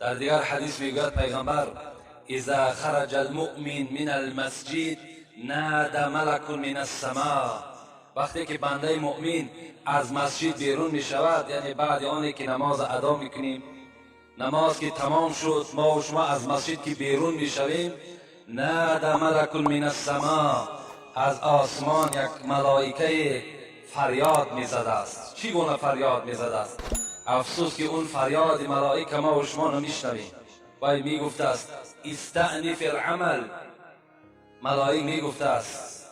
در دیگر حدیث میگوید پیغمبر اذا خرج المؤمن من المسجد نادى ملک من السماء. وقتی که بنده مؤمن از مسجد بیرون میشود، یعنی بعد آنی که نماز ادا میکنیم، نماز که تمام شد، ما و شما از مسجد که بیرون میشویم، نادى ملک من السماء، از آسمان یک ملائکه فریاد میزده است. چی گونه فریاد میزده است؟ افسوس که اون فریاد ملائکه ما و شما نمیشنویم. وای میگفته است استأنف العمل. ملائک میگفته است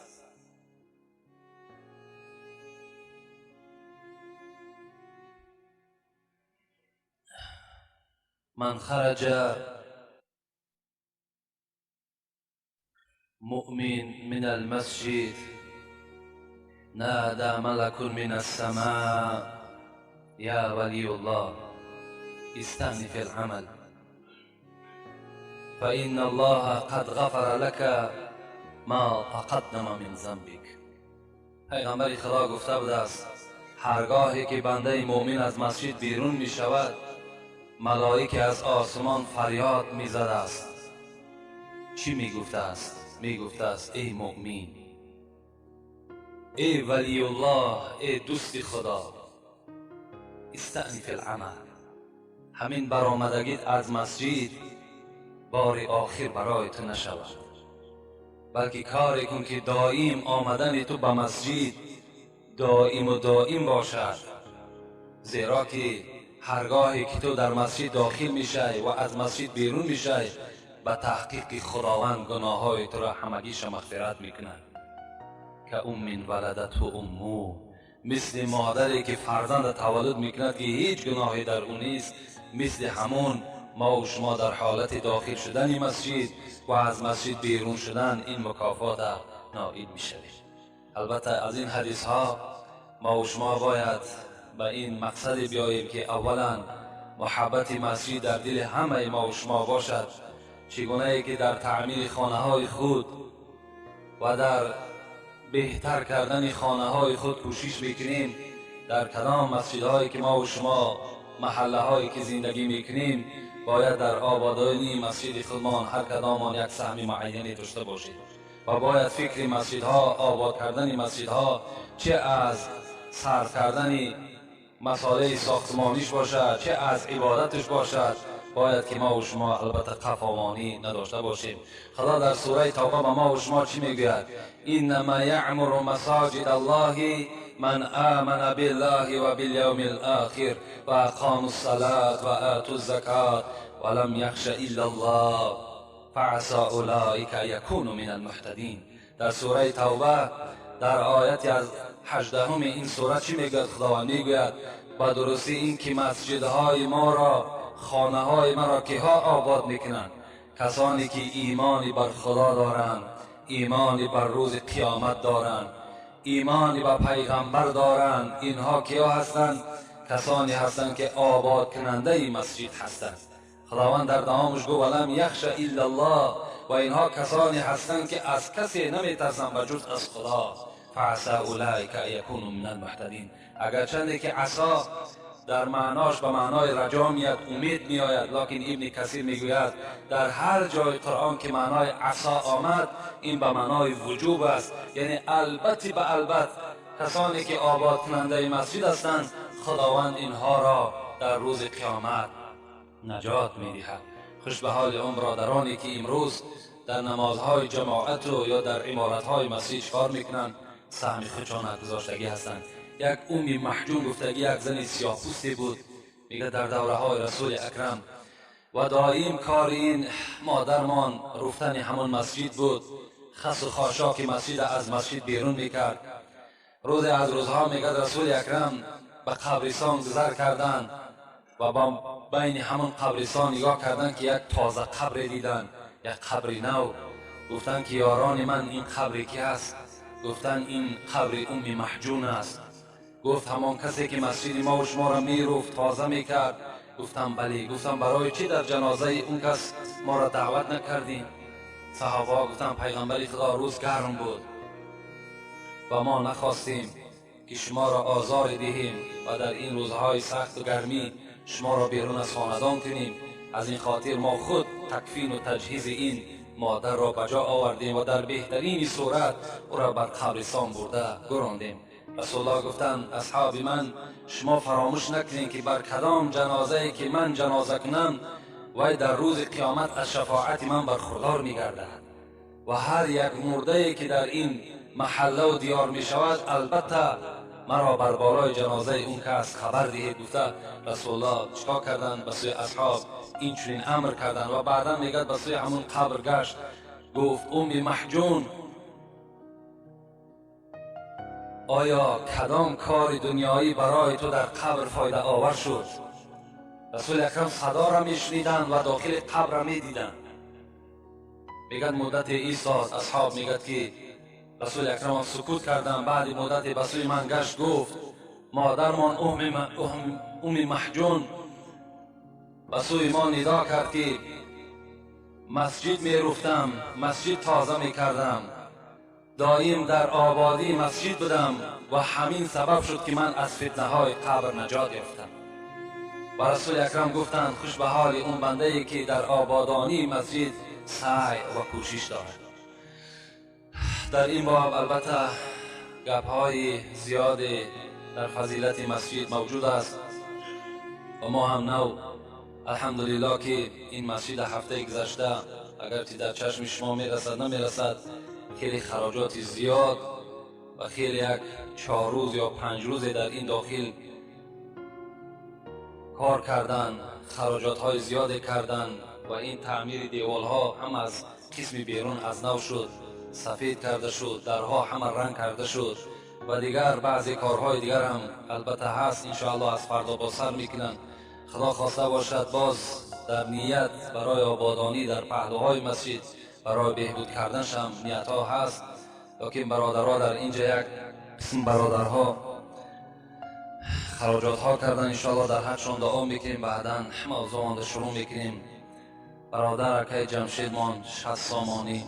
من خرج مؤمن من المسجد نادى ملك من السماء يا ولي الله استأنف العمل فإن الله قد غفر لك ما تقدم من ذنبك. پیغمبر خدا گفته بوده است هرگاهی که بنده مؤمن از مسجد بیرون می شود، ملائکه از آسمان فریاد می زده است. چی می گفته است؟ می گفته است ای مؤمن، ای ولی الله، ای دوست خدا، استأنف العمل. همین برآمدگیت از مسجد بار آخر برای تو نشود، بلکه کاری کن که دائم آمدن تو به مسجد دائم و دائم باشد، زیرا که هرگاهی که تو در مسجد داخل میشی و از مسجد بیرون میشی، به تحقیق خداوند گناههای تو را همگیش مغفرت میکند. که ام ولدته امه، مثل مادری که فرزند تولد میکند که هیچ گناهی در او نیست، مثل همون ما و شما در حالت داخل شدن مسجد و از مسجد بیرون شدن این مکافات نائل میشویم. البته از این حدیث ها ما و شما باید به این مقصد بیاییم که اولا محبت مسجد در دل همه ما و شما باشد، چگونه ای که در تعمیر خانه های خود و در بهتر کردن خانه های خود کوشش میکنیم، در کدام مسجدهایی که ما و شما محله که زندگی میکنیم باید در آبادانی مسجد خودمان هر کدامان یک سهم معینی داشته باشیم و باید فکر مسجدها، آباد کردن مسجدها، چه از صرف کردن مساله ساختمانیش باشد چه از عبادتش باشد، باید که ما و شما البته قفاوانی نداشته باشیم. خدا در سوره توبه به ما و شما چی میگوید؟ انما یعمر مساجد الله من آمن بالله وباليوم الآخر وأقاموا الصلاة وآتوا الزكاة ولم يخش إلا الله فعسى أولئك يكونوا من المهتدين. در سوره توبه در آیت از 18 این سوره چی میگوید؟ خداوند میگوید با درستی این که مسجدهای ما را، خانه های ما را که ها آباد میکنند؟ کسانی که ایمانی بر خدا دارند، ایمانی بر روز قیامت دارند، ایمانی به پیغمبر دارند. اینها کیا هستند؟ کسانی هستند که آباد کننده مسجد هستند. خداوند در دوامش گفت ولم یخش الا الله، و اینها کسانی هستند که از کسی نمیترسند به جز از خدا. فعسى اولئک یکونوا من المهتدین. اگرچنده که عصا در معناش به معنای رجا میاد، امید میآید، لکن ابن کثیر میگوید در هر جای قرآن که معنای عصا آمد این به معنای وجوب است، یعنی البته به البته کسانی که آباد کننده مسجد هستند خداوند اینها را در روز قیامت نجات میدهد. خوش به حال آن برادرانی که امروز در نمازهای جماعت و یا در عمارتهای مسجد کار میکنند، سهم خودشان گذاشتگی هستند. یک امی محجوم گفتگی یک زن سیاه‌پوستی بود، میگه در دوره های رسول اکرم و دائم کار این مادرمان رفتن همون مسجد بود، خس و خاشاک مسجد از مسجد بیرون میکرد. روز از روزها میگه رسول اکرم به قبرستان گذر کردند و با بین همون قبرستان نگاه کردند که یک تازه قبر دیدن، یک قبر نو. گفتند که یاران من این قبر کی است؟ گفتند این قبر ام محجون است. گفت همان کسی که مسجد ما و شما را میروفت تازه میکرد؟ گفتم بله. گفتم برای چی در جنازه اون کس ما را دعوت نکردیم؟ صحابه گفتم پیغمبر خدا روز گرم بود و ما نخواستیم که شما را آزار دهیم و در این روزهای سخت و گرمی شما را بیرون از خاندان کنیم، از این خاطر ما خود تکفین و تجهیز این مادر را به جا آوردیم و در بهترین صورت او را بر قبرستان برده گراندیم. رسول الله گفتند اصحاب من شما فراموش نکنید که بر کدام جنازه که من جنازه کنم وی در روز قیامت از شفاعت من برخوردار میگردد و هر یک مرده که در این محله و دیار می شود البته مرا بر بالای جنازه اون کس خبر دهید. گفته رسول الله چیکار کردند؟ به سوی اصحاب این چنین امر کردند و بعدا میگد به سوی همون قبر گشت، گفت ام محجون آیا کدام کار دنیایی برای تو در قبر فایده آور شد؟ رسول اکرم صدا را میشنیدند و داخل قبر را میدیدند. میگد مدت ایستاد، اصحاب میگد که رسول اکرم سکوت کردند. بعد مدت به سوی من گشت، گفت مادرمان ام محجون به سوی ما ندا کرد که مسجد میرفتم، مسجد تازه میکردم، دائم در آبادی مسجد بودم و همین سبب شد که من از فتنه های قبر نجات یافتم. و رسول اکرم گفتند خوش به حال اون بنده ای که در آبادانی مسجد سعی و کوشش دارد. در این باب البته گپ های زیاد در فضیلت مسجد موجود است و ما هم نو الحمدلله که این مسجد هفته گذشته اگرچه در چشم شما میرسد نمیرسد خیلی خراجات زیاد و خیلی یک 4 روز یا 5 روز در این داخل کار کردن، خراجات های زیاد کردن و این تعمیر دیوال ها هم از قسم بیرون از نو شد، سفید کرده شد، درها همه رنگ کرده شد و دیگر بعضی کارهای دیگر هم البته هست، انشاءالله از فردا با سر میکنن. خدا خواسته باشد باز در نیت برای آبادانی در پهلوهای مسجد برای بهبود کردنش هم نیت ها هست، لیکن برادرها در اینجا یک قسم برادرها خراجات ها کردن، انشاءالله در حقشان دعا میکنیم، بعدا همه زمان شروع میکنیم. برادر اکای جمشید مان 60 سامانی